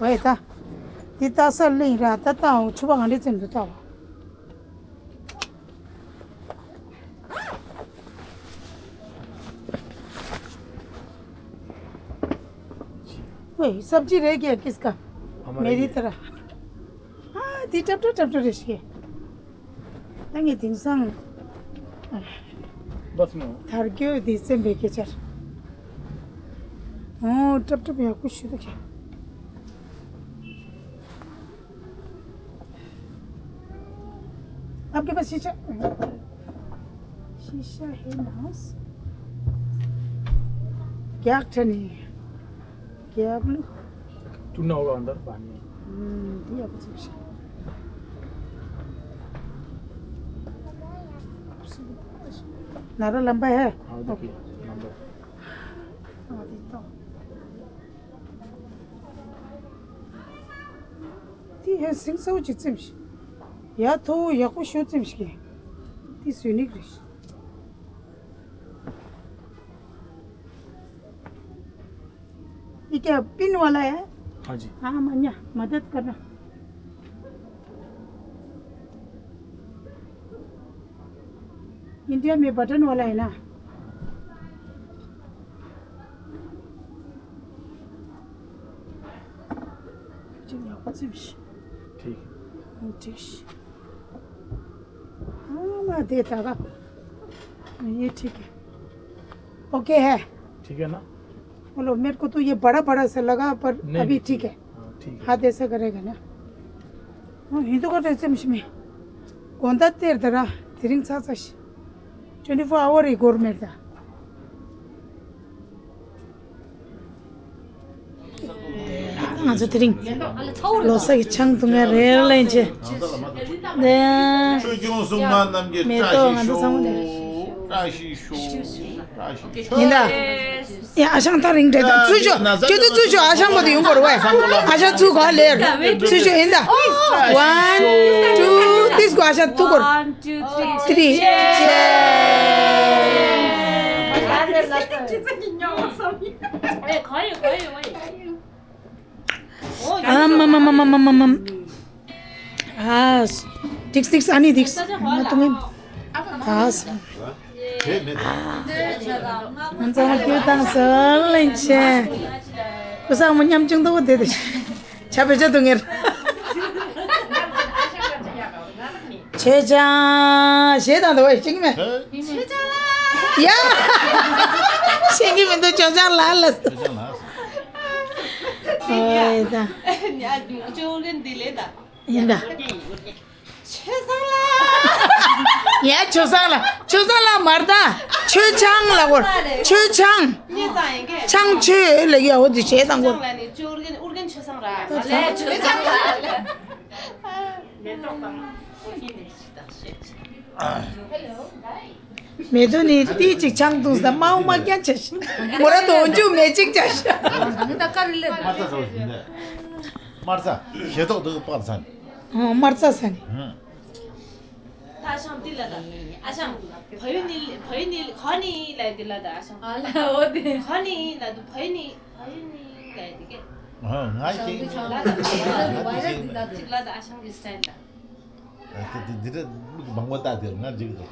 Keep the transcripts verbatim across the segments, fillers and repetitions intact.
ཝེ་ད། འདི་ལྟ་ས་གླིང་ར་ད་ལྟའང་ཕྱུ་པ་གང་འདྲ་ཙམ་འདུག་ལྟ་བ། ཝེ་སབ་ཇི་རེ་གེ་ཀིས་ཀ། हमारे मेरी लिए। तरह। ཨ་འདི་ཏྲབ་ཏྲབ་ཏྲབ་ཏྲབ་རེ་ཤི། ད་ངས་དེང་སང་། बस में हो। དར་གོས་འདི་སེམས་པའི་སྐད་ཆར། ཨོ་ཏྲབ་ཏྲབ་ཡག་པོ་ཞུ་ད་ཁྱེད། आपके पास शीशा? शीशा है ना? क्या ठनी? क्या बोलूं? टूटना होगा अंदर पानी। हम्म, दिया कुछ भी। नारा लंबा है? हाँ, देखिए, ओके। लंबा है। हाँ, देखता हूँ। ती है सिंह सौ चित्सम शी। या तो या को शो चिम शी। ती सुनिक रिश। ये क्या पिन वाला है? हाँ जी। हाँ, मन्या, मदद करना। इंडिया में बटन वाला है ना? ठीक है। ठीक। हाँ, मैं देता का। ये ठीक है। ओके है। ठीक है ना? बोलो, मेरे को तो ये बड़ा बड़ा सा लगा, पर नहीं, अभी नहीं, ठीक है। हाँ, ठीक है। हाथ ऐसा करेगा ना। हिंदू का ड्रेस में कोंदा तेर दरा तिरिंग सा सा शी। ट्वेंटी फ़ोर आवर ही गवर्नमेंट दा। ང་ཚོ་དེ་རིང་ལོ་གསར་གྱི་ཆང་འཐུང་ཡ་རེད་ལེན་ཆེ། ཆོས་སྐྱོང་སྲུང་མ་རྣམས་ཀྱི་མེ་ཏོག་བཀྲ་ཤིས་ང་ཚོ་ཚང་མ་ལས། ཤོག་བཀྲ་ཤིས་ཤོག་བཀྲ་ཤིས་ཤོག་ཡིན་ད། ཡ་ཨ་ཞང་ཐག་རིང་འདྲེ་ད་ཚུར་ཤོག་ཁྱེད་ཚོ་ཚུར་ཤོག་ཨ་ཞང་མོ་དེ་ཡོང་གོ་ར་ཝེ། ཨ་ཞང་ཚུར་ག་ལེར་ཚུར་ཤོག་ཡིན་ད། One, two, this go ཨ་ཞང་ཐུག་གོ། One, two, three. Three. ཨམ་ཨམ། ཨ་ཏིག་ཏིག་ཨ་ནི་ཏིག་ང་ཏུང་ཨེམ། ཨ་ས། ང་ཚང་མ་ཁྱོད་དང་ཟོལ་ལེན་ཆེ། ཁོ་ཚང་མ་མཉམ་ཆུང་དུ་བོ་དེ་དེ། ཆ་བེ་ཆ་དུ་ངེར། ཆེ་ཆང་ཞེས་དང་དུ་བ་ཤེས་ཀྱི་མེད། ཆེ་ཆང་ལ། ཡ། ཤེས་ཀྱི་མི་འདུག་ཆོས་ཆང་ལ་ལ། ཆོས་ཆང་ལ། ཨོའི་ད། ཉ་ཉུང་ཅོ་རེན་འདི་ལེ་ད། ཡིན་ད། ཆོས་བཟང་ལ། ཡ་ཆོས་བཟང་ལ། ཆོས་བཟང་ལ་མར་ད། ཆོས་ཆང་ལ་གོ། ཆོས་ཆང་། ཆང་ཆོས་ལ་ཡ་འོ་དེ་ཆེ་དང་གོ། ཆོས་བཟང་ལ་ནི་ཅོ་རེན་ཨུར་རྒན་ཆོས་བཟང་ར། ལ་ལ་ཆོས་བཟང་ལ། མེ་ཏོག་དང་ཁོ་ཧི་ནས་ཞིག་དང་ཤེས། མེ་ཏོག་ནི་ཏི་ཅིག་ཆང་བཏུང་ས་མའུ་མ་རྒྱ་ཆ་ཤི། མོ་ར་དོ་འཇུ་མེ་ཅིག་ཆ་ཤི། མ་རྩ་ཟ་བ་ཞིག་འདས། མ་རྩ་ཞེ་ཏོག་ཏུ་པར་ཚན། ཨོ་མ་རྩ་ས་ནི། ད་ཨ་ཞང་ཏི་ལ་ད། ཨ་ཞང་། བ་ཡུ་ནི་བ་ཡུ་ནི་ག་ནི་ལ་ཏི་ལ་ད་ཨ་ཞང་། ཨ་ལ་འོ་དེ། ག་ནི་ལ་དུ་བ་ཡུ་ནི་བ་ཡུ་ནི་ལ་ཏི་ཀེ། ང་ཞིག་ལ་ད་ཅིག་ལ་ད་ཨ་ཞང་གི་སི་ཊའིལ་ད། དེ་དེ་དེ་མང་པོ་ལྟ་དེ་ང་འཇིག་འདུག་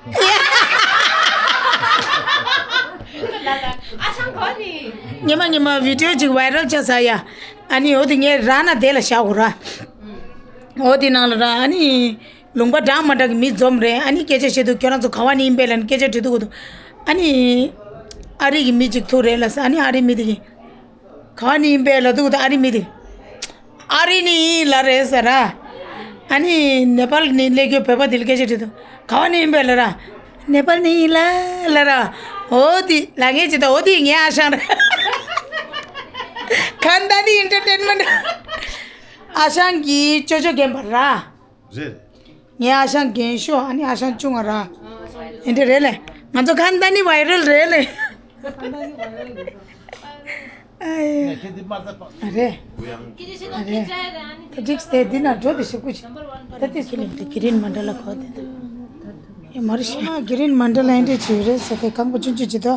ཉི་མ་ཉི་མ་བི་ཌིའོ་ཅིག་ཝའི་རལ་ཆགས་ས་ཡ། ཨ་ནི་འོ་དེ་ངས་ར་ན་དེ་ལ་བཞག་གོ་ར། འོ་དེ་ནང་ལ་ར་ཨ་ནི། ལུང་པ་འདྲ་མ་འདྲ་གི་མི་འཛོམས་རེད། ཨ་ནི་སྐད་ཆ་བཤད་དུས་ཁྱོད་རང་ཚོ་ག་བ་ནས་ཡིན་པས་ལབ་ནས་སྐད་ཆ་དྲི་དུས་གོ་དུས། ཨ་ནི། ཨ་རི་གི་མི་གཅིག་ཐུག་རེད་ལབ་ས། ཨ་ནི་ཨ་རི་མི་དེ་གིས། ག་བ་ནས་ཡིན་པས་ལབ་དུས་གོ་དུས་ཨ་རི་མི་དེ། ཨ་རི་ནས་ཡིན་ལབ་རེད་ཟེར་ར། ཨ་ནི་ནེ་པཱལ་ནས་སླེབས་རྒྱུ་བོད་པ་དེ་ལ་སྐད་ཆ་དྲི་དུས། ག་བ་ནས་ཡིན་པས་ལབ་ར། ནེ་པཱལ་ནས་ཡིན་ལབ་ལབ་ར། འོ་དེ་ལབ་ངེས་ཅི་ད་འོ་དེ་ངའི་ཨ་ཞང་རེད། ཁ་འདའ་ནི་ཨེན་ཊར་ཊེན་མེན་ཊི། ཨ་ཞང་གི་ཅོ་ཅོ་རྒན་པ་ར། རེད། ངའི་ཨ་ཞང་རྒན་ཤོས་ཨ་ནི་ཨ་ཞང་ཆུང་བ་ར། ཨེ་འདྲ་རེད་ལེ། ང་ཚོ་གང་ལྟ་ནི་ཝའི་རལ་རེད་ལེ། ཨ་ཡེ། ཁྱེད་འདི་མ་ཚད་པ། ཨ་རེད། ཨ་རེད། ད་འགྲིག་སྟེ་འདི་ན་འགྲོ་དེ་ཞིག་ཀུ་ཅི། ད་དེ་ཁི་ལིང་དེ་གི་རིན་མ་འདྲ་ལ་གོ་དེ་ད། ཡེ་མ་རེད་ཤི། གི་རིན་མ་འདྲ་ལ་ཨེ་འདྲ་བྱོས་རེད་ཟེར་ཏེ་གང་པོ་ཆུང་ཆུང་ཅི་ད།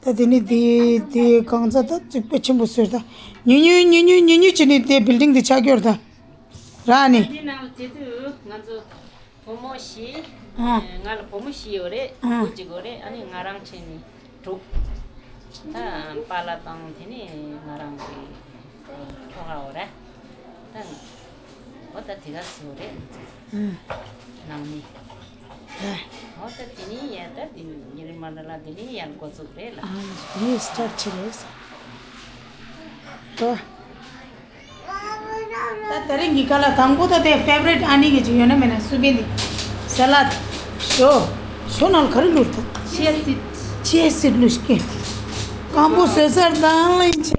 ད་དེ་ནི་དེ་དེ་གང་ཚ་ད་གཅིག་པ་ཆེན་པོ་ཟེར་ད། ཉུ་ཉུ་ཉུ་ཉུ་ཉུ་ཉུ་བྱས་ནས་དེ་བིལ་ཌིང་དེ་ཆགས་ཀྱོར་ད། ར་ནི། དེ་ནང་ལ་དེ་དུས་ང་ཚོ་བུ་མོ་བཞི། ཨ། ང་ལ་བུ་མོ་བཞི་ཡོད་རེད། ཨ། བུ་གཅིག་ཡོད་རེད། ཨ་ནི་ང་རང་བྱས་ནས་དྲུག་ད་པཱ་ལགས་དང་དེ་ནི་ང་རང་གི་ཁྱོ་ག་ཡོད་རེད། ད་འོ་ད་དེ་ག་ཚོད་རེད། ཨ། ནང་མི། ཨ། འོ་ད་དེ་ནི་ཡ་ད་དེ་ཉི་རི་མ་ད་ལ་དེ་ནི་ཡར་འགོ་བཙུགས་རེད་ལ། ཨ་ནི་སི་ཊར་ཊི་བྱེད་རེད་ས། ད། ད་དེ་རིང་གི་ཁ་ལག་དང་པོ་ད་དེ་ཕེ་ཝ་རི་ཊི་ཨ་ནི་གི་ཅིག་ཡོད་ན་མེད་ན་སུ་པིན་དེ། ས་ལད། ཞོ། ཞོ་ནང་ལ་ག་རེ་བླུགས་ད། ཅི་ཡ་སིཌ། ཅི་ཡ་སིཌ་བླུགས་ཀྱི། སྐམ་པོ་བཟོས་ཚར་དང་ལ་ཡིན་ཆེ།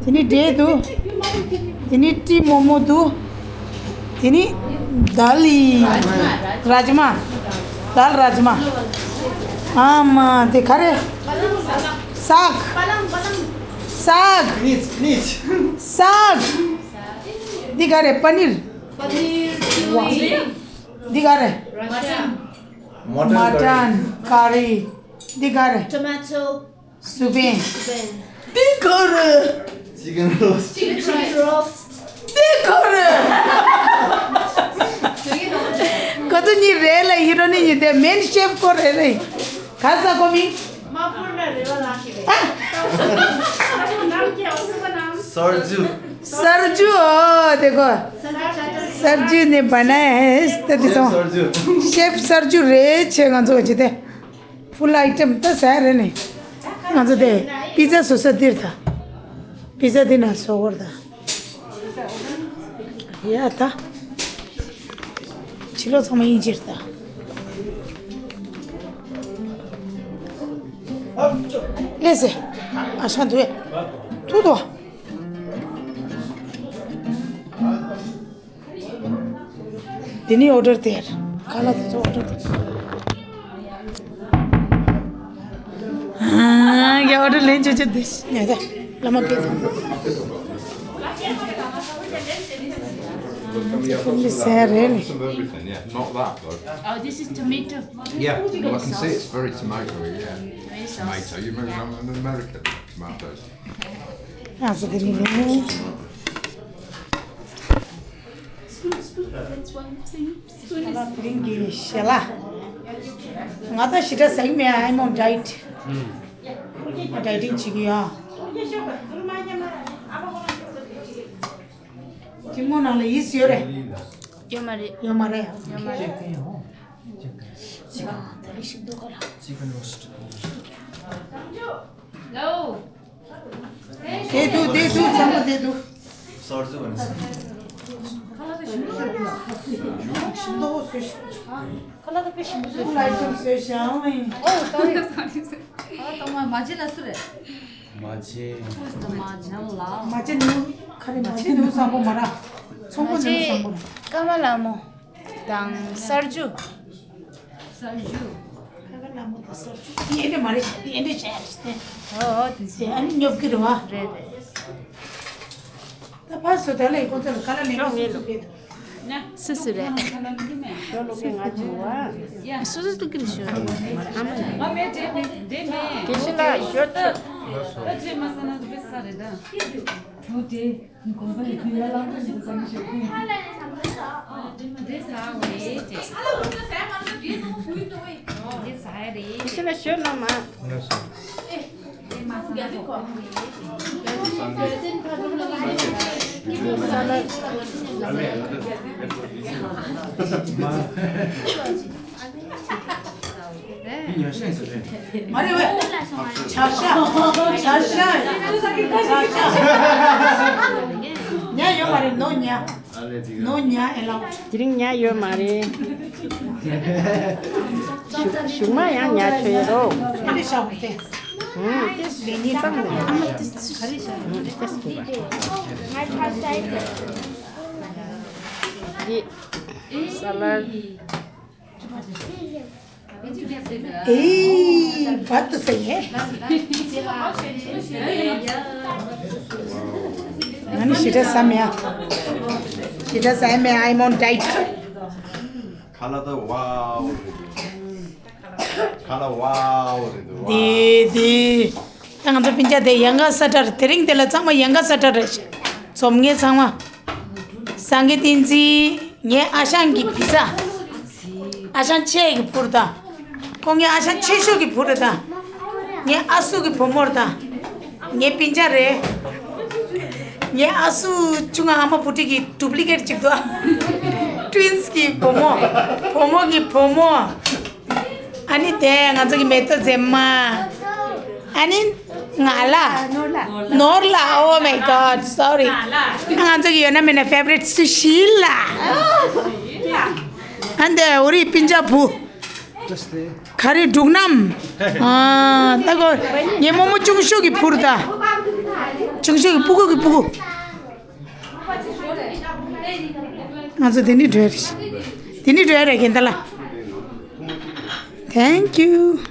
དེ་ནི་འབྲས་འདུག་དེ་ནི་ཏི་མོག་མོག་འདུག་དེ་ནི་དཱལ་ཡི། རཱཇ་མ། དཱལ་རཱཇ་མ། ཨ་མ་དེ་ག་རེ། སག་སག་སྤི་ནཊ་སི། སྤི་ནཊ་སི། སག་འདི་ག་རེ། པ་ནིར། པ་ནིར། ཅིལ་ལི། འདི་ག་རེ། མ་ཊན། མ་ཊན་ཀ་རི། འདི་ག་རེ། ཊོ་མེ་ཊོ། སུ་པིན། སུ་པིན། འདི་ག་རེ། ཅི་ཀན་རོ་སི། ཅི་ཀན་རོ་སི། འདི་ག་རེ། ག་ཚོད་ཉིད་རེད་ལ་ཧི་རོ་ནི་ཉིད་དེ་མེན་ཤེཕ་ཁོ་རེ་རེ། ག་ས་གོ་མི། མ་པུར་ན་རེ་བ་ལ་ཁེ་རེ། ནམ་ཁེ་ཨོ་སི་པ་ནམ། སར་ཇུ། སར་ཇུ་ཨོ་དེ་གོ། སར་ཇུ་ནི་བ་ན་ཧེ་སྟ་དི་སོང་། སར་ཇུ། ཤེཕ་སར་ཇུ་རེད་ཆེ་ང་ཚོ་གི་དེ། ཕུལ་ཨའི་ཊེམ་ད་ཟ་རེད་ནི། ང་ཚོ་དེ་པི་ཛ་བཟོ་ས་འདིར་ད། པི་ཛ་འདི་ན་བཟོ་བར་ད། ཡ་ད། ཕྱི་ལོགས་ཚང་མ་དབྱིན་ཇིར་ད། ལེ་སེ། ཨ་ཤ་འདུས། ཐུ་དོ། དེ་ནི་ཨོ་ཌར་དེར། ཁ་ལག་དེ་ཚོ་ཨོ་ཌར་དེ། ཨ་ཡ་ཨོ་ཌར་ལེན་ཅོ་ཅོ་དེ་ཉ་ད་ལ་མ་ཀེ་དང་། ཁོ་མི་ཟེར་རེད་ནི། Some of everything, yeah. Not that, though. Oh, this is tomato. Yeah, well, I can see it's very tomatoey, yeah. Very sauce. Tomato, you remember, yeah. I'm an American, tomatoes. ང་ཚོ་དེ་ནི་ལེན། དེ་རིང་གི་ཞལ་ལག་ང་ད་ཞེ་དྲག་ཟ་གི་མེད། I'm on diet. ང་ཌའི་ཊིང་བྱེད་ཀྱི་ཡོད། གཅིག་མོ་ནང་ལ་ཡིས་ཡོད་རེད། ཡོད་མ་རེད། ཡོད་མ་རེད། ཡོད་མ་རེད། ཅི་གང་དེ་རིང་ཞིམ་མདོག་ག་ལ། Chicken roast. དེ་དུ་དེ་དུ་ཚང་མ་དེ་དུ། སོར་ཟུ་བ་ནི། ཞིམ་མདོག་བཟོས་ཤིག་ཁ་ལག་དཔེ་ཞིམ་པོ་བཟོས་ཤིག་ཨོ་ད་རེད། ཨ་ད་མ་མ་བྱེད་ལ་སུ་རེད། མ་བྱེད། མ་བྱེད་ལ། མ་བྱེད་ནུ་ཁ་རེད། མ་བྱེད་ནུ་བཟང་པོ་མ་ར། ཚོང་པ་ནུ་བཟང་པོ་ར། ཀ་མ་ལ་མོ། དང་གསར་འཇུ། གསར་འཇུ། ཁ་ཁ་ལ་མོ་དང་གསར་འཇུ། ཡེ་འདྲ་མ་རེད་ཤག་ཡེ་འདྲ་བྱས་རེད་ཤག་ཨོ་ཨོ་དེ་ཟེར། ཨ་ནི་ཉོབ་ཀྱི་རེད་བ། རེད་རེད། ད་ཕར་སུ་ད་ལ་ཡི་ཁོང་ཚོ་ལ་ཁ་ལ་ལེན་པ་སུ་སུ་ཕེད་དུ། སུ་སུ་རེད། ཞོ་ལོ་ཀེ་ང་ཅི་བ། སུ་སུ་ཏུ་ཀི་རེད་ཤོ། ཨ་མ། ང་མེད་དེ་མེད་དེ་མེད། དེ་ཤི་ལ་ཞོ་ཏུ། ད་ཅི་མ་ས་ན་དུ་པེ་ས་རེད་ད། ཐུ་དེ། མ་རེད་བས། བྱ་ཤ། བྱ་ཤ། བྱ་ཤ། ཉ་ཡོད་མ་རེད། ནོ་ཉ། ནོ་ཉ་ཨེ་ལའུཌ། དེ་རིང་ཉ་ཡོད་མ་རེད། གཞུག་གཞུག་མ་ཡང་ཉ་མཆོད་ཡོད་རོ། དེ་འདྲ་བྱ་བ་སྟེ། ཧུམ། ལས་ཉེས་ཙམ་ལས། ཨ་མ་དེ་ག་རེ་བྱ་ཡོད། ཧུམ། དེ་ས་ལར། ཨེ། བད་དུ་ཟེར་ཡེ། ང་ནི་ཞེ་དྲག་ཟ་མེད། ཞེ་དྲག་ཟ་མེད། I'm on diet. ཁ་ལག་ད་ཝའོ། ཁ་ལ་ཝའོ་རེད་འདུག་དེ་དེ། ད་ང་ཚོ་སྤུན་ཀྱག་དེ་ཡན་ག་ས་ཁྲ་རེད། དེ་རིང་དེ་ལ་ཚང་མ་ཡན་ག་ས་ཁྲ་རེད། འཛོམས་མཁན་ཚང་མ། སངས་རྒྱས་བསྟན་འཛིན། ངའི་ཨ་ཞང་གི་བི་ཚ། ཨ་ཞང་ཆེ་གི་བུ་རེད་ད། ཁོ་ངའི་ཨ་ཞང་ཆེ་ཤོས་ཀྱི་བུ་རེད་ད། ངའི་ཨ་སྲུ་གི་བུ་མོ་རེད་ད། ངའི་སྤུན་ཀྱག་རེད། ངའི་ཨ་སྲུ་ཆུང་ང་ཨ་མ་བུ་ཁྲིད་ཀྱི་ཌུབ་ལི་ཀེཊ་ཅིག་འདུག་ཊུ་ཝིན་སི་གི་བུ་མོ། བུ་མོ་གི་བུ་མོ། ཨ་ནི་དེ་ང་ཚོ་གི་མེ་ཏོག་མཛེས་མ། ཨ་ནི་ང་ལ། ནོར་ལ། Oh my God, sorry. ང་ཚོ་གི་ཡོད་ན་མེད་ན་ཕེ་ཝ་རི་ཊི་སུ་ཤི་ལ། ཨ་འདི་འོ་རི་སྤུན་ཀྱག་བུ། ག་རེ་འབྲུག་རྣམས། ཨ་ད་གོ། ངའི་རྨོ་མོ་ཆུང་ཤོས་ཀྱི་བུ་རེད་ད། ཆུང་ཤོས་ཀྱི་སྤུ་གུ་གི་སྤུ་གུ། ང་ཚོ་དེ་ནི་འགྲོ་ཡ་རེད། དེ་ནི་འགྲོ་ཡ་རེད་གན་ད་ལ། Thank you.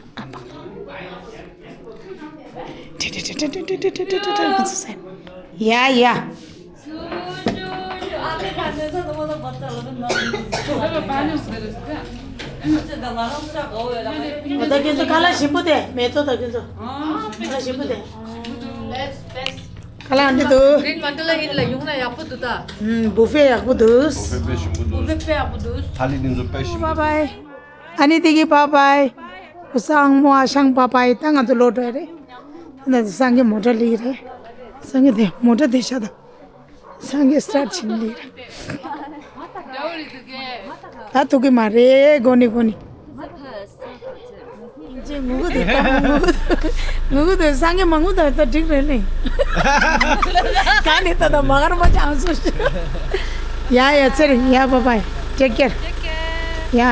ཡ་ཡ། འོ་ད་ཁྱེད་ཚོ་ཁ་ལག་ཞིམ་པོ་དེ་མེ་ཏོག་ད་ཁྱེད་ཚོ་ཁ་ལག་ཞིམ་པོ་དེ། ཁ་ལག་འདི་འདུག Green Mandala Inn ལ་ཡོང་ན་ཡག་པོ་འདུག་ད། ཨུམ། བུ་ཧྥེ་ཡག་པོ་འདུག་བུ་ཧྥེ་དཔེ་ཞིམ་པོ་འདུག་བུ་ཧྥེ་དཔེ་ཡག་པོ་འདུག་ཐ་ལི་འདི་ཚོ་དཔེ་ཞིམ་པོ་འདུག Bye bye. ཨ་ནི་དེ་གི་bye bye. བུ་སངས་མོ་ཨ་ཞང་bye bye. ད་ང་ཚོ་ལོག་འགྲོ་ཡ་རེད། ད་སངས་རྒྱས་མོ་ཊ་ལི་རེད། སངས་རྒྱས་དེ་མོ་ཊ་དེ་ཤ་ད། སངས་རྒྱས་སི་ཊར་ཊི་བྱེད་ལི་རེད། ད་ཐུག་གི་མ་རེད་གོ་ནི་གོ་ནི། ཅེ་ངུ་གུ་དེ་ད་ངུ་གུ་དེ་ངུ་གུ་དེ་སངས་རྒྱས་མ་ངུ་ད་ད་འགྲིག་རེད་ལེ། ག་ནི་ད་ད་མ་གར་མ་ཅང་སུ་ཤི། ཡ་ཡ་ཚེ་རིང་ཡ་bye bye. Take care. ཡ་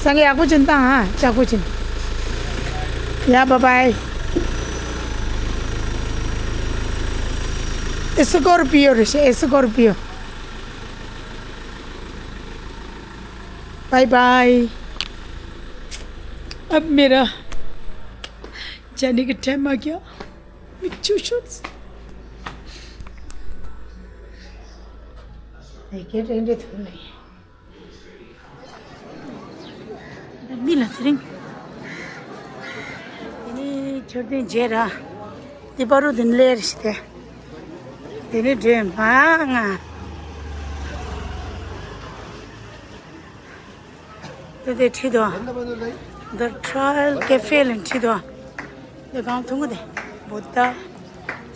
སངས་རྒྱས་ཡག་པོ་ཅིན་བཏང་ཨ་ལྕགས་པོ་ཅིན། ཡ་bye bye. Scorpio རེད་ཤེ་Scorpio. Bye bye. अब मेरा जाने का टाइम आ गया। मैं चूशूस। देखे रेंडे तो नहीं। མི་ལ་དེ་རིང་། དེ་ནི་མཆོད་རྟེན་མཇལ་ར། འདི་པ་རུ་དེ་ནི་ལེར་ཞིག་སྟེ། དེ་ནི་འདྲེ་མ་ང་། དེ་དེ་ཁྲིད་དོ། The Trial Cafe ལ་ཁྲིད་དོ། དེ་གང་ཐུང་གི་དེ། བོ་ད།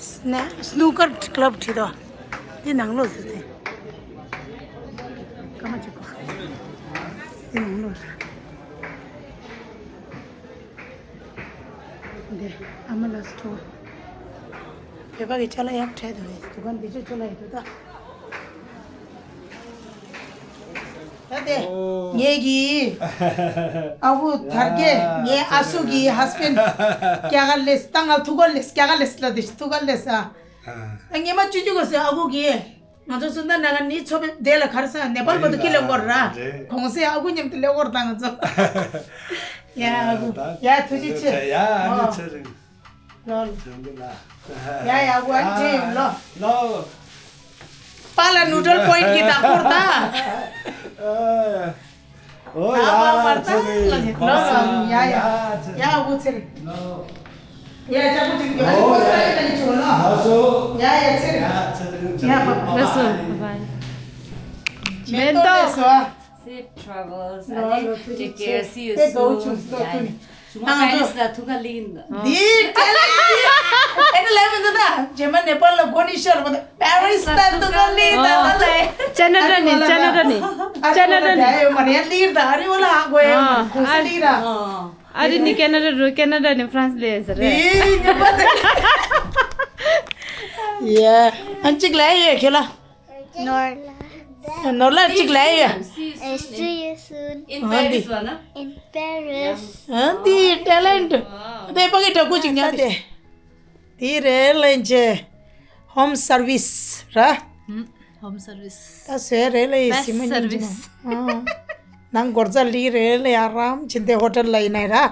སྣ་སྣུ་ཀར་ཀླབ་ཁྲིད་དོ། དེ་ནང་ལོགས་སུ་དེ། ཀ་མ་ཅིག་གོ། དེ་ནང་ལོགས་སུ། འདི་ཨ་མ་ལ་སི་ཊོར། བོད་པ་གི་ཅ་ལག་ཡག་འཕྲད་འདུག་རེད། དུ་ག་འདི་ཅོ་ཅོ་ལ་ཡི་དུ་ད། ད་དེ་ངེད་ཀྱི་ཨ་བུ་དར་རྒྱས་ངའི་ཨ་སྲུ་གི་ཧ་སི་བྷེན་ཌི་རྒྱ་གར་ལས་ད་ང་ཐུག་གར་ལས་རྒྱ་གར་ལས་ལ་དེ་ཐུག་གར་ལས་ཨ། ངེད་མ་ཅུ་ཅུ་ག་སེ་ཨ་ཁུ་གི། ང་ཚོ་སུ་འདྲ་ན་ག་ནི་ཚོ་བའི་དེ་ལ་གར་ས་ནེ་པཱལ་བར་དུ་ཁྱི་ལེ་སྐོར་ར། རེད། གོང་སེ་ཨ་ཁུ་མཉམ་དུ་ལེ་སྐོར་དང་ང་ཚོ། ཡ་ཨ་ཁུ། ཡ་ཐུགས་རྗེ་ཆེ། ཡ་ཨ་ནི་ཚེ་རིང་། ལོ་ལོ། ཡ་ཡ་ཝན་ཅེ་ཡོང་ལོ། ལོ། པཱ་ལགས་ནུ་ཌལ་པོ་ཡིན་གྱི་བདག་པོར་ད། ཨོ་ཡ་ཚེ་རིང་། ལོ་ལོ་ཡ་ཡ། ཡ་ཨ་ཁུ་ཚེ་རིང་། ལོ། ཡ་ཅག་པོ་ཅིག་ཡོད། ཨོ་ཡ། ཨ་ཁུ་ཚེ་རིང་ལ་ཡི་ཆོག་ལོ། ལགས་སོ། ཡ་ཡ་ཚེ་རིང་། ཡ་ཚེ་རིང་ཚེ་རིང་ཡ་པ་པ། ལགས་སོ། བྷའི་བྷའི། མེ་ཏོག་ལགས་སོ། Safe travels. ལོ་ལོ། ཐུགས་རྗེ་ཆེ། Take care. See you soon. དེ་དགའ་བོ་བྱུང་སོ་ཐུག་ནི། ང་ཚོ་པེ་རིས་ལ་ཐུག་ག་ལིན། འདི་ཊེ་ལེན་ཊི་འདི། ཨེ་ནི་ལེ་མི་འདུག་ད། རྗེས་མ་ནེ་པཱལ་ལ་གོ་ནི་ཤོར་བ་ད་པེ་རིས་ལ་ཐུག་ག་ལིན་ད་ད་ད། ཅ་ན་ཊ་ནི་ཅ་ན་ཊ་ནི་ཅ་ན་ཊ་ནི། ཨ་རི་བ་ལ་ཧ་གོ་ཡ་མ་གོང་ས་ལི་ར། ཨ་རི་ནི་ཀེ་ན་ཌ་རུ་ཀེ་ན་ཌ་ནི་ཧྥ་རན་སི་ལི་ཟེར་རེད། འདི་ཉེ་པ་ད། ཡ། ཨ་ཅིག་ལ་ཡ་ཁྱོད་ལ། ནོར་ལ། ནོར་ལ་གཅིག་ལ་ཡ། See you soon. In Paris. In Paris. ཨ་འདི་ཊེ་ལེན་ཊི། དེ་པ་གི་ད་ཀུ་ཅིག་ཉག་དེ། དེ་རེད་ལེན་ཅེ། ཧོམ་སར་བིས་ར། ཧོམ་སར་བིས། ད་སེ་རེད་ལེ་སི་མ་ཉིན་ཅི་མ། ནང་སྒོར་ཛ་ལི་རེད་ལེ་ཨ་རམ་ཆེན་དེ་ཧོ་ཊེལ་ལ་ཡིན་ནའི་ར། ཨ་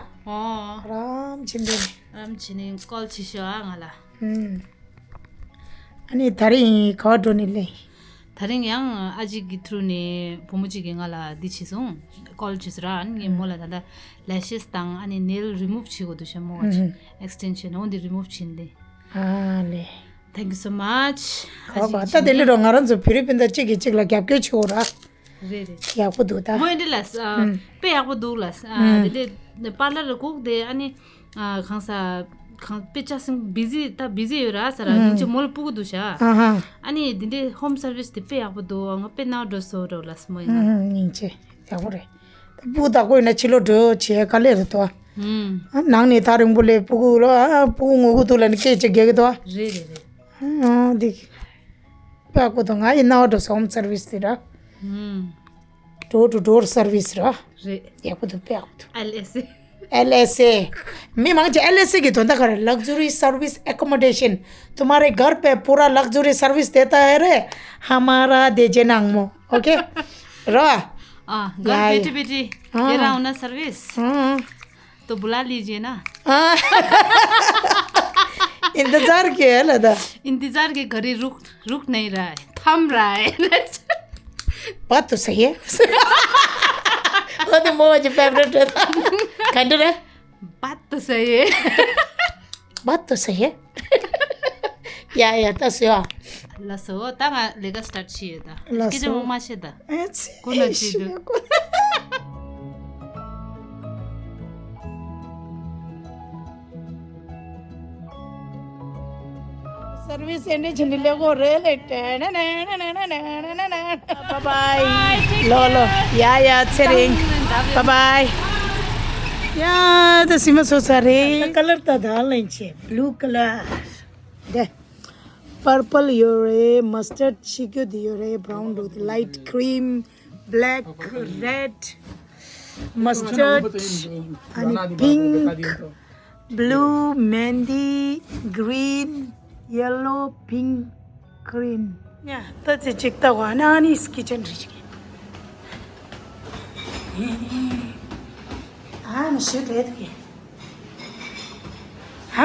རམ་ཆེན་དེ་ནི། ཨ་རམ་ཆེན་ནི་ཀོལ་ཆེ་ཤོ་ཨ་ང་ལ། ཨུམ། ཨ་ནི་ད་རིང་ག་བ་འགྲོ་ནི་ལེ། ད་རིང་ཡང་ཨ་ཅེ་གི་through་ནས་བུ་མོ་གཅིག་གིས་ང་ལ་འདི་བྱས་སོང་། ཀོལ་བྱས་སོང་ར། ཨ་ནི་ངས་མོ་ལ་ད་ལྟ་ལེ་ཤེས་དང་ཨ་ནི་ནེལ་རི་མུབ་བྱེད་དགོས་འདུག་ཤ་མོ་བ་ཅིག་ཨེགས་ཊེན་ཤན་འོ་འདི་རི་མུབ་བྱས་ནས། ཨ་ལེ། Thank you so much། ཨོ་ཨ་ཅེ་ད་དེ་འདྲ་རོ། ང་རང་ཚོ་བོད་རིགས་སྤུན་ཟླ་གཅིག་གིས་གཅིག་ལ་རྒྱབ་སྐྱོར་བྱེད་དགོས་ར། རེད་རེད། ཡག་པོ་འདུག་ད། མོ་ཨེ་འདྲ་ལ་ཨ་ཨུམ། དཔེ་ཡག་པོ་འདུག་ལ་ཨ། ཨུམ། དེ་འདྲ་པར་ལར་སྒུག་དེ་ཨ་ནི་ཨ་གང་ས་གང་དཔེ་ཆ་སེང་བི་ཟི་ད་བི་ཟི་ཡོད་ར་ས་ར། ཨུམ། སྙིང་རྗེ་མོ་ལ་སྤུ་གུ་འདུག་ཤ། ཨ་ཧ། ཨ་ནི་དེ་འདྲ་ཧོམ་སར་བི་སི་དེ་དཔེ་ཡག་པོ་འདུག་ང་དཔེ་ནང་འགྲོ་སོ་འགྲོ་ལ་སྨོ་ཡིན་ན། ཨུམ། སྙིང་རྗེ་ཡག་པོ་རེད། ད་སྤུ་གུ་བདག་པོ་ཡིན་ན་ཕྱི་ལོགས་འགྲོ་བྱེད་དཀའ་ལས་རེད་དོ། ཨུམ། ཨ་ནང་ནས་ཐག་རིང་པོ་ལས་སྤུ་གུ་ལོ་ཨ་སྤུ་གུ་ངུ་གུ་འདུག་ལ་ནི་སྐད་ཆ་རྒྱག་གི་དོ། རེད་རེད་རེད། ཨ་འདི། དཔེ་ཡག་པོ་འདུག་ང་ཡིན་ན་འགྲོ་སོ་ཧོམ་སར་བི་སི་དེ་ར། ཨུམ། door to door service་ར། རེད། ཡག་པོ་འདུག་དཔེ་ཡག་པོ་འདུག་ཨེལ་ཨེས་ཨེ། ཨེལ་ཨེས་ཨེ། མི་མང་ཆེ་ཨེལ་ཨེས་ཨེ་གི་དོན་དག་ག་རེ། luxury service accommodation तुम्हारे घर पे पूरा लग्जरी सर्विस देता है रे हमारा दे जे नांगमो। ओके। र। हाँ, घर या, बैठे या। बैठे हाँ। दे रहा हूँ ना सर्विस। हाँ। तो बुला लीजिए ना। हाँ। इंतजार के है लदा। इंतजार के घड़ी रुक रुक नहीं रहा है, थम रहा है। बात तो सही है। वो तो मोज फेवरेट है। खंड रे। बात तो सही है। बात तो सही है। या या तसो। लसो तंग लेगा स्टार्ट छिए दा। लसो। के जो माशे दा। कुन चीज। सर्विस एंड झंडिले को रेल। Bye bye. लो लो। या या छेरिंग। Bye bye. या तो सीमा सोचा रे। कलर तो डाल लेंगे। Blue colour. दे। पर्पल ཡོད་རེད། མ་སི་ཊར་ཆི་གུ་དེ་ཡོད་རེད། བྷ་རའུན་འདུག་དེ་ལའིཊ་ཁི་རིམ། བྷེ་ལེག། རེཌ། མ་སི་ཊར། ཨ་ནི་པིང་། བྷུ་ལུ། མེན་དི། གི་རིན། ཡེ་ལོ། པིང་། གི་རིན། ཡ་ད་ཅི་ཅིག་ལྟ་བ་ན་ཨ་ནི་ཀི་ཅན་རེད་ཅིག་ཨ་ནི་ཞིག་རེད་གི་ཧ།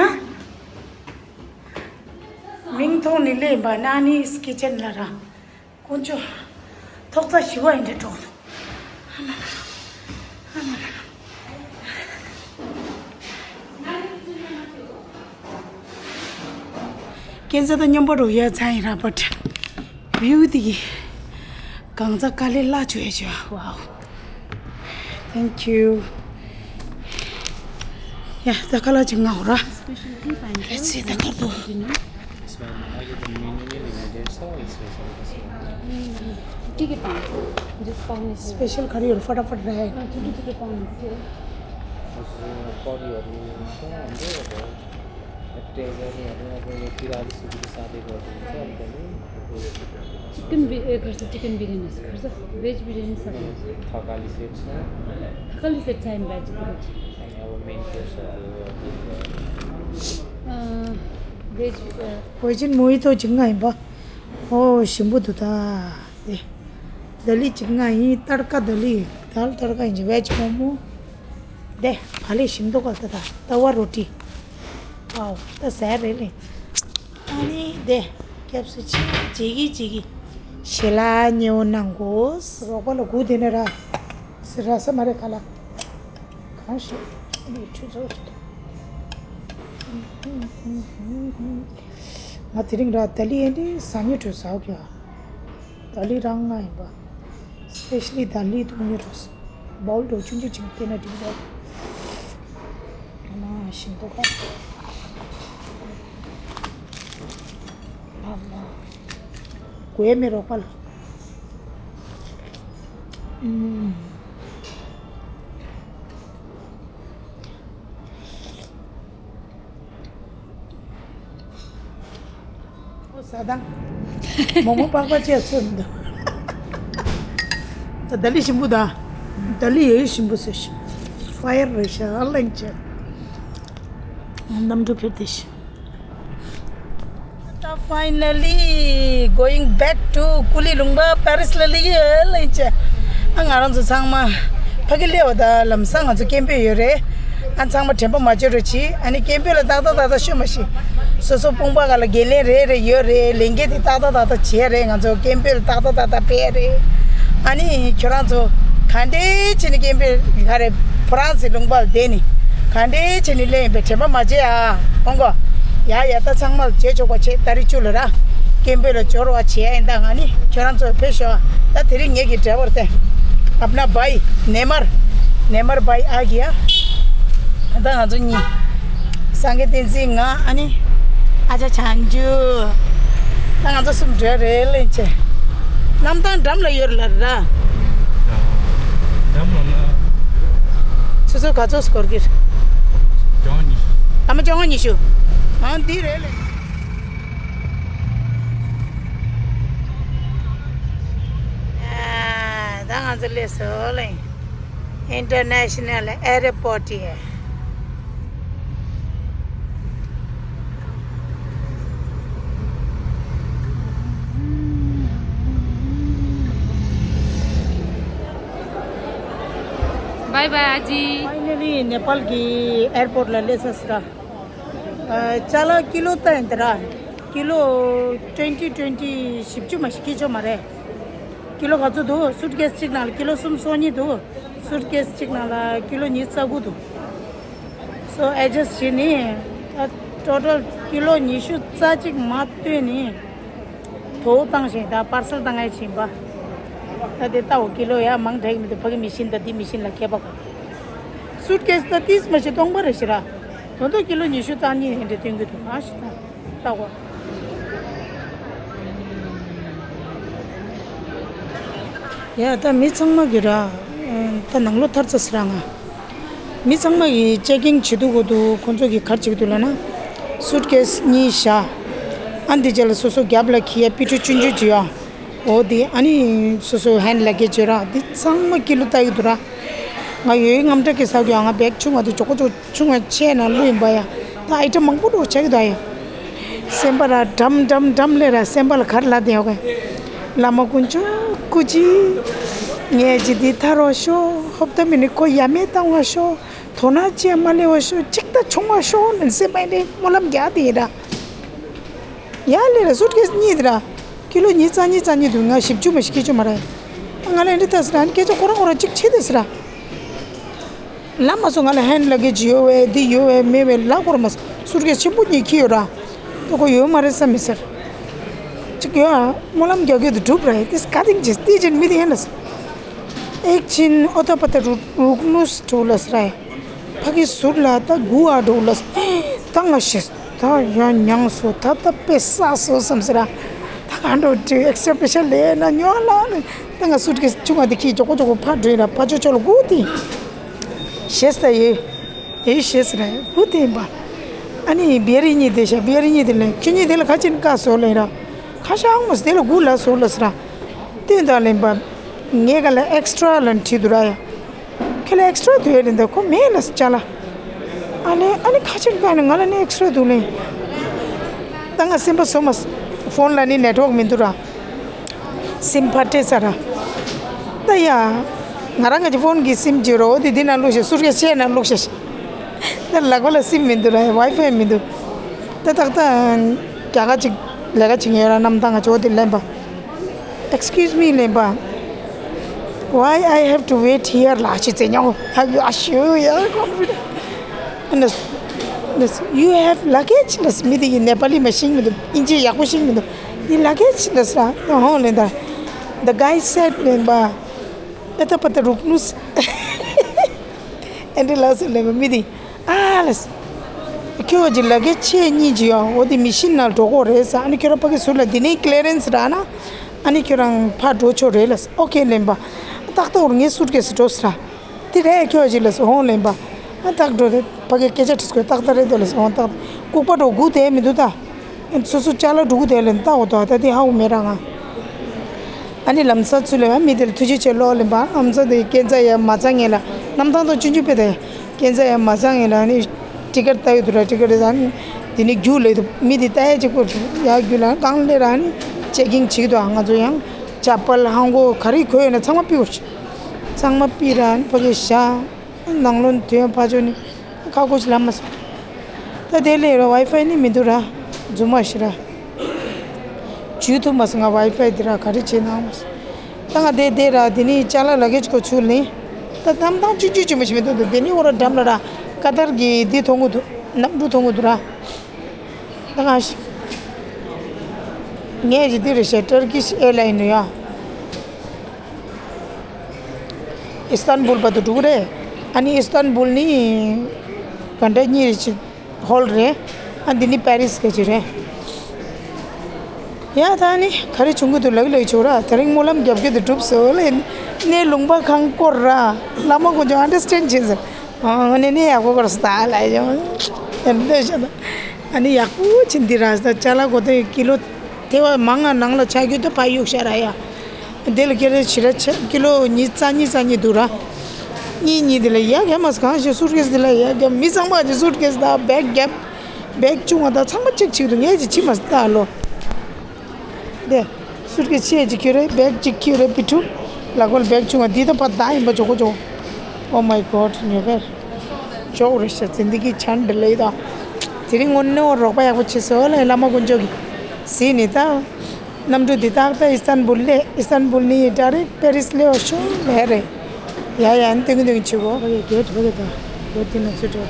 མིང་ཐོག་ནི་ལེན་པ་ན་ནི་ཀི་ཅན་ལ་ར། དཀོན་མཆོག་ཐོག་རྩ་ཞི་བ་ཡིན་འདྲ་འགྲོ་འདུག་ཀན་ས་ད་སྙོམས་པོ་རུ་ཡ་ཚ་ཡིན་ར་བ་ཊ། བིའུ་དེ་གི་གང་ཚ་དཀའ་ལས་སླ་བཅོས་བྱ། Wow. Thank you. ཡ་ད་ཁ་ལག་ཅིག་མངགས་ར། Let's see the couple. Special curry और फटाफट रहे। चिकन बि- ए, खर्च चिकन बिरयानी छ, खर्च भेज बिरयानी छ। थकाली सेट छ। थकाली सेट छ, अनि भेज बिरयानी छ। अनि अब मेन कोर्स छ, अ, भेज, अ, पोइजन मोहितो झिङ्गा हिम्बा। ओ, शिम्बु दुता। दे। दली झिङ्गा हि तडका दली। दाल तडका हि भेज मोमो। दे, खाली शिम्दो का तता। तवा रोटी। वाओ, त सै रेले। अनि दे, क्याप्सु छि, जिगी जिगी। शेला न्यो नंगोस। रोको लो गु देने रा। रस मारे खाला। खासु। ང་དེ་རིང་ར་ཏ་ལི་ཡན་དེ་ཟ་ཉེ་འགྲོ་ཟ་གི་ཨ། ཏ་ལི་རང་ང་ཡིན་པ། སི་པེ་ཤ་ལི་ཏ་ལི་འཐུང་ཉེ་འགྲོ་ཟ། བའོལ་འགྲོ་ཆུང་ཆུང་ཅིག་བལྟས་ན་འགྲིག་པ། ང་ཞིམ་མདོག་ཁ། ལ་ལ། གོས་མེ་རོགས་པ་ལ། ཨུམ། ཨོ་ཟ་དང་། མོག་མོག་པག་པ་བཅས་ཚོད་འདུག་ད་ལི་ཞིམ་པོ་དང་། ད་ལི་ཡོད་ཞིམ་པོ་ཟེར་ཞིམ། ཕ་ཡར་རེད་ཤག་ཨ་ལན་ཅེ། གནམ་གྲུ་ཕེབས་དེ་ཤི། ད་finally going back to ཀུ་ལི་ལུང་པ་པེ་རིས་ལ་སླེབས་ཡོད་ལེ་ཅེ། ཨ་ང་རང་ཚོ་ཚང་མ་ཕ་གི་སླེབས་པ་ད་ལམ་སང་ང་ཚོ་སྐད་འབོད་ཡོད་རེད། ཨ་ཚང་མ་དྲན་པ་མ་བརྗེད་རོགས་གྱིས། ཨ་ནི་སྐད་འབོད་ལ་ཏག་ཏག་ཏག་ཏག་ཤོད་མ་ཤེས། སོ་སོ་དཔུང་པ་ག་ལ་འགན་ལེན་རེ་རེ་ཡོད་རེད། ལས་འགན་དེ་ཏག་ཏག་ཏག་ཏག་བྱས་རེད། ང་ཚོ་སྐད་འབོད་ཏག་ཏག་ཏག་ཏག་སྤེལ་རེད། ཨ་ནི་ཁྱོད་རང་ཚོ་ག་འདྲས་བྱས་ནས་སྐད་འབོད་ག་རེ་ཕོ་རང་ཚོའི་ལུང་པ་ལ་བསྡད་ནས་ག་འདྲས་བྱས་ནས་ལེན་ཡིན་པའི་དྲན་པ་མ་བརྗེད་ཨ། ཨོང་གོ། ཡ་ཡ། ད་ཚང་མ་ལ་བརྗེད་ཆོག་པ་བྱས། ཏ་རིག་བཅུ་ལ་ར་སྐད་འབོད་ལ་འབྱོར་བ་བྱས་ཡིན། ད་ང་ནི་ཁྱོད་རང་ཚོ་ཕེབས་ཤོག་ཨ། ད་དེ་རིང་ངེད་ཀྱི་ཌ་རའི་བར་དེ་ཨབ་ན་བྷའི་ནེ་མར། ནེ་མར་བྷའི་ཨ་གི་ཡ། ད་ང་ཚོ་གཉིས། སངས་རྒྱས་བསྟན་འཛིན། ང་ཨ་ནི་ཨ་ཅག་བྱང་ཆུབ། ད་ང་ཚོ་གསུམ་འགྲོ་རེད་ལེན་ཆེ། གནམ་ཐང་འགྲམ་ལ་ཡོད་ལ་ར། འགྲམ་ལ་ན། སོ་སོ་ག་ཚོད་སྐོར་གྱི་རེད། བཅོ་ལྔ་ཉི་ཤུ། ཨ་མ་བཅོ་ལྔ་ཉི་ཤུ། ཨང་འདི་རེད་ལེ། ཨ། ད་ང་ཚོ་སླེབས་སོང་ལེ། International Airport ཡ། Bye bye ཨ་ཅེ། Finally ནེ་པཱལ་གྱི་ཨེར་པོར་ལ་སླེབས་ས་སི་ར། ཨ། ཅ་ལག་ཀི་ལོ་ལྟ་ཡིན་ད་ར། ཀི་ལོ་ཊུ་ཝེན་ཊི་ཊུ་ཝེན་ཊི་བཞི་བཅུ་མ་ཞིག་ཀི་ཆོ་མ་རེད། ཀི་ལོ་ག་ཚོད་འདུག་སུཊ་ཀེས་གཅིག་ནང་ལ་ཀི་ལོ་སུམ་སོ་གཉིས་འདུག་སུཊ་ཀེས་གཅིག་ནང་ལ་ཀི་ལོ་ཉི་ཤུ་རྩ་དགུ་འདུག་སོ་ཨེ་ཇ་སི་ཊི་བྱས་ནས་ད་ཊོ་ཊལ་ཀི་ལོ་ཉི་ཤུ་རྩ་གཅིག་མ་བཏོན་ནས་དོ་བཏང་ཞིང་ད་པར་སལ་བཏང་ཡ་ཕྱིན་པ། ད་དེ་ལྟ་བུ་ཀི་ལོ་ཡ་མང་དྲགས་མི་འདུག་ཕ་གི་མི་ཤིན་ད་འདི་མི་ཤིན་ལ་ཁྱད་པར་ག་སུཊ་ཀེས་ད་ཏིས་མ་ཤི་སྟོང་པ་རེ་ཤི་ར། དོན་དུ་ཀི་ལོ་ཉི་ཤུ་རྩ་གཉིས་ཡིན་འདྲ་སྟོན་གི་འདུག་ག་ཤི་ད། ལྟ་བ། ཡ་ད་མི་ཚང་མ་གི་ར། ད་ནང་ལོ་ཐར་ཚ་སི་ར་ང་། མི་ཚང་མ་གི་ཅེག་ཨིན་བྱེད་དུ་གོ་དུ་ཁོང་ཚོ་གི་གར་བྱེད་དུ་ལ་ན། སུཊ་ཀེས་གཉིས་བཞག་ཨ་འདི་རྗེས་ལ་སོ་སོ་རྒྱབ་ལ་ཁྱི་ཡ་པི་ཁྲུ་ཆུང་ཆུང་བྱེད་ཡ། འོ་དེ་ཨ་ནི་སོ་སོ་ཧན་ལ་གེ་བྱེད་ར་འདི་ཚང་མ་ཀི་ལོ་ལྟ་གི་འདུག་ར། ང་ཡོད་ངམ་ཏྲ་གི་ས་གི་ང་བེག་ཆུང་ང་དུ་ཅོ་གོ་ཅོ་ཆུང་ང་ཆེ་ན་ལུས་ཡིན་པ་ཡ། ད་ཨའི་ཊམ་མང་པོ་འགྲོ་ཆ་གི་ད་ཡ། སེམས་པ་ར་འགྲམ་འགྲམ་འགྲམ་ལས་ར་སེམས་པ་ལ་གར་ལ་དེ་ཡོ་ག་བླ་མ་ཀུན་སྤྱོད་སྐུ་མཁྱེན། ངས་ཅི་འདི་ཐར་བ་ཤོག་ཧོབ་ཏ་མི་ནི་ཁོ་ཡ་མེད་བཏང་བ་ཤོག་དོ་སྣང་ཅི་ཡང་མ་ལས་བ་ཤོག་ཅིག་ད་ཆུང་བ་ཤོག་ལན་སེམས་པ་ཡིན་ཏེ་སྨོན་ལམ་རྒྱག་དེ་ཡིན་ར། ཡ་ལས་ར་སུཊ་ཀེས་གཉིས་དེ་ར། ཀི་ལོ་ཉི་ཤུ་རྩ་གཉིས་རྩ་གཉིས་འདུག་ང་བཞི་བཅུ་མ་ཞིག་སྐྱེ་ཆོག་མ་ར། ང་ལ་འདི་ལྟ་ཟེར་ར་ནི་སྐད་ཆ་ཁོ་རང་ཁོ་རང་གཅིག་བྱེད་དེ་ཟེར་ར། ལ་མ་སོང་ང་ལ་ཧན་ལ་གེ་ཇི་ཡོད་བས་འདི་ཡོད་བས་མེད་བས་ལ་ཁོ་ར་མ་སུཊ་ཀེས་ཆེན་པོ་གཉིས་ཁྱི་ཡོད་ར། ད་ཁོ་ཡོད་མ་རེད་བསམ་མི་ཟེར། གཅིག་ཡོད་ཨ་སྨོན་ལམ་རྒྱག་གི་འདུག་འགྲུབ་ར་དེ་ག་དེང་ཇི་སྟི་ཅན་མི་དེ་ཡན་ལ་ཟེར། ཨེག་ཆིན་ཨོ་ཏ་པ་ཏ་རུག་རུག་ནུས་ཏུ་ལ་སི་ར་ཡ། ཕ་གི་ཟུར་ལ་ད་དགུ་ཨ་འགྲོ་ལ་སི། ད་ང་ཤེས་ད་ཡ་མྱངས་སོ་ད་ད་དཔེ་བསགས་སོ་བསམ་སི་ར། ད་ག་འགྲོ་དྲི་ཨེག་སི་པེ་ཤལ་ལས་ན་ཉོ་ལ་ནི་ད་ང་སུཊ་ཀེས་ཆུང་ང་དེ་ཁྱི་ཅོ་གོ་ཅོ་གོ་ཕ་འགྲོ་ཡིན་ར་ཕ་ཅོ་ཅོ་ལ་དགུ་དེ། ཤེས་ད་ཡེ། ཡེ་ཤེས་སི་ར་དགུ་དེ་ཡིན་པ། ཨ་ནི་བེ་རི་གཉིས་དེ་ཤ་བེ་རི་གཉིས་དེ་ལས་ཁྱི་གཉིས་དེ་ལ་ཁ་ཅིན་ཀ་སོ་ལེ་ར། ཁ་ཤ་ཨང་མོ་སི་དེ་ལ་དགུ་ལ་སོ་ལ་སི་ར། དེ་ད་ལེན་པ། ངས་ག་ལ་ཨེག་སི་ཊ་ར་ལ་ཁྲིད་དུ་ར་ཡ། ཁྱེད་ལ་ཨེག་སི་ཊ་ར་དུ་ཡ་ལེན་ད་ཁོ་མེད་ལ་སི་ཅ་ལ། ཨ་ལེ་ཨ་ནི་ཁ་ཆེར་ག་ནི་ང་ལ་ནི་ཨེག་སི་ཊ་ར་དུ་ལེན། ད་ང་སེམས་པ་སོ་མ་སི་ཕོན་ལ་ནི་ནེཊ་ཝརཀ་མི་འདུག་ར། སིམ་ཕ་སྤྲད་ཚར་ར། ད་ཡ། ང་རང་གི་ཕོན་གི་སིམ་བརྗེ་རོ་དེ་འདི་ན་བླུགས་ཤེ་སུཊ་ཀེས་ཆེ་ན་བླུགས་ཤེ། ད་ལག་པ་ལ་སིམ་མི་འདུག་ར་ཝའི་ཕའི་མི་འདུག་ད་ཏག་ཏག་རྒྱ་གར་ཅིག་ལས་ཀ་ཅིག་ཡོད་ར་གནམ་ཐང་ང་ཅོ་དེ་ལེན་པ། Excuse me ལེན་པ། Why I have to wait here ལ་ཅི་ཙེ་ཉོ། Have you issue your confidence? And this, this, you have luggage? ལས་མི་དེ་གི་ནེ་པ་ལི་མ་ཤེས་མི་འདུག་ཨིན་ཇི་ཡག་པོ་ཤེས་མི་འདུག་འདི་luggage ལས་ར། ཧོ་ལེན་ད། The guy said ལེན་པ། ཨེ་ད་པ་ད་རུག་ནུས། ཨེ་འདྲི་ལ་སོ་ལེན་པ་མི་དེ། ཨ་ལས། ཁྱོད་ཀྱི་ལ་གེ་ཆེ་གཉིས་ཀྱི་ཡོ་འོ་དེ་མི་ཤིན་ནང་འགྲོ་གོ་རེད་ས། ཨ་ནི་ཁྱོད་རང་ཕ་གི་ཟུར་ལ་འདི་ནས་ཀི་ལི་རན་སི་རག་ན། ཨ་ནི་ཁྱོད་རང་ཕར་འགྲོ་ཆོག་རེད་ལ་ས། ཨོ་ཁེ་ལེན་པ། ཏག་ཏག་འོར་ངའི་སུཊ་ཀེས་འགྲོ་ས་ར། དེ་རེད་ཁྱོད་ཀྱི་ལ་ས་ཧོང་ལེན་པ། ཨ་ཏག་འགྲོ་དེ་ཕ་གི་སྐད་ཆ་དྲིས་དགོས་ཏག་ཏག་རེད་དོ་ལ་ས་ཧོང་ཏག་ལྐུགས་པ་འགྲོ་སྒུག་དེ་མི་འདུག་ད། སོ་སོ་ཅ་ལག་འགྲོ་སྒུག་དེ་ལ་ལྟ་འོ་ཏོ་ད་དེ་ཧ་གོ་མེད་ར་ང་། ཨ་ནི་ལམ་སང་ཚུར་ལེན་པ་མི་དེར་ཐུགས་རྗེ་ཆེ་ལོ་ལེན་པ་ཨམ་ཚ་དེ་སྐྱེན་ཚ་ཡ་མ་ཚ་ངེ་ལ་གནམ་ཐང་དུ་ཆུང་ཆུང་པེ་དེ་སྐྱེན་ཚ་ཡ་མ་ཚ་ངེ་ལ་ནི་ཊི་ཀེཊ་ལྟ་ཡོད་དུ་ར་ཊི་ཀེཊ་རེད་ད་ནི་དེ་ནི་རྒྱུ་ལེ་དུ་མི་དེ་ལྟ་ཡ་གཅིག་པོ་ཡ་རྒྱུ་ལ་གང་ལེ་ར་ནི་ཅེག་ཨིན་བྱེད་ཀྱི་འདུག་ང་ཚོ་ཡང་ཅ་པལ་ཧང་གོ་ག་རེ་གོས་ཡོད་ན་ཚང་མ་ཕུད་དགོས་ཤི། ཚང་མ་ཕུད་ར་ནི་ཕ་གི་ཤ་ནང་ལོན་དོན་ཕ་ཆོ་ནི་ཁ་ཁོ་ཅི་ལ་མ་སོང་། ད་དེ་ལེ་ར་ཝའི་ཕའི་ནི་མི་འདུག་ར། རྫུན་མ་ཞིག་ར། འཇུས་ཐུབ་མ་སོང་། ང་ཝའི་ཕའི་འདི་ར་ག་རེ་བྱེད་ནའང་མ་སོང་། ད་ང་དེ་དེ་ར་དེ་ནི་ཅ་ལག་ལ་ཀེ་ཇི་ཁོ་ཚུར་ལེན། ད་གནམ་ཐང་ཆུང་ཆུང་ཆུང་མ་ཞིག་མི་འདུག་དེ་ནི་འོ་ར་འགྲམ་ལ་ར་ཀ་ཏར་གི་འདི་མཐོང་གི་འདུག་གནམ་གྲུ་མཐོང་གི་འདུག་ར། ད་ང་ཞིག་ངས་ཀྱི་འདི་རེད་ཤག་ཏར་ཀིཤ་ཨེར་ལའིན་ནི་ཡ། ཨི་སྟན་བུལ་བར་དུ་འགྲོ་གི་རེད། ཨ་ནི་ཨི་སྟན་བུལ་ནི་ག་འདྲ་གཉིས་རེད་ཅིག་ཧོལ་རེད། ཨ་འདི་ནི་པེ་རིས་ག་ཅིག་རེད། ཡ་ད་ནི་ག་རེ་བྱུང་གི་འདུག་ལགས་ལགས་ཆོག་ར། དེ་རིང་སྨོན་ལམ་རྒྱབ་ཀྱི་འདུག་གྲུབ་སོང་ལེ། གནས་ལུང་པ་གང་སྐོར་ར། བླ་མ་དཀོན་མཆོག་ཨན་ཌར་སི་ཊེན་ཌ་བྱེད་ཟེར། ཨ་ནི་ནི་ཡག་པོ་སྐོར་སྟ་ལ་ཡོང་། ཨ་ནི་ཡག་པོ་ཕྱིན་འདི་ར་ས་ཅ་ལག་གོ་དེ་ཀི་ལོ་དེ་བ་མང་ང་ནང་ལ་ཆ་རྒྱུ་དེ་ཕ་གཡུག་ཤ་ར་ཡ། དེ་ལ་ཀི་ལོ་ཕྱི་ར་ཆ་ཀི་ལོ་གཉིས་རྩ་གཉིས་རྩ་གཉིས་འདུག་ར། གཉིས་གཉིས་དེ་ལ་ཡ་ག་མ་སི་གང་ཞིག་སུཊ་ཀེ་སི་དེ་ལ་ཡ་ག་མི་ཚང་མ་གི་སུཊ་ཀེ་སི་དང་བེག་རྒྱབ། བེག་ཆུང་བ་དང་ཚང་མ་གཅིག་གཅིག་ཏུ་ངས་ཀྱི་ཕྱི་མ་སི་ལྟ་ལོ། དེ། སུཊ་ཀེ་སི་ཕྱེད་ཅིག་ཁྱེར་རེ་བེག་གཅིག་ཁྱེར་རེ་པི་ཕྲུག་ལ་གོལ་བེག་ཆུང་བ་འདི་ད་ཕ་ད་ཡིན་པ་ཇོ་གོ་ཇོ། Oh my God ཉོ་བེར། ཇོ་རེ་ཤ་ཚིན་འདི་གི་ཆན་འདི་ལེ་ད། དེ་རིང་ངོ་ནོ་རོགས་པ་ཡག་པོ་བྱེད་སོ་ལ་བླ་མ་དཀོན་མཆོག་གི། སི་ནི་ད། གནམ་གྲུ་འདི་ད་ད་ཨི་སྟན་བུལ་ལེ་ཨི་སྟན་བུལ་ནི་ད་རེ་པེ་རིས་ལེ་འོ་ཤོ་ལེ་རེད། ཡ་ཡ་ཨན་ཏེང་ཏེང་ཆུ་གོ། བ་གི་གེ་ཊི་བ་གི་ད་གེ་ཊི་ནང་ཚུད་འགྲོ།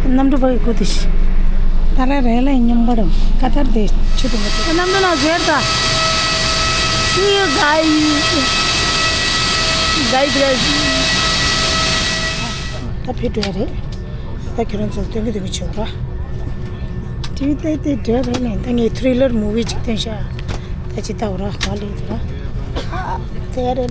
གནམ་གྲུ་བ་གི་སྐུ་དེ་ཤི། ད་ར་རེ་ལ་སྙོམས་པ་རུ་ཀ་ཏར་དེ་ཆུ་དུ་མ་ཐུག་གནམ་གྲུ་ནང་ཟེར་ད། See you guys. Guys, guys. ད་ཕེ་འགྲོ་ཡ་རེད། ད་ཁྱོད་རང་ཚོ་སྟོན་གི་སྟོན་གི་ཆུ་ར། ཊི་ཝི་ལྟ་ལྟ་འགྲོ་རེད་ལན་ད་ངས་ཐི་རི་ལར་མུ་ཝི་ཅིག་སྟོན་ཤག་ད་ཅི་ལྟ་བ་ར་ཧ་ལས་དུ་ར། དེ་རེད།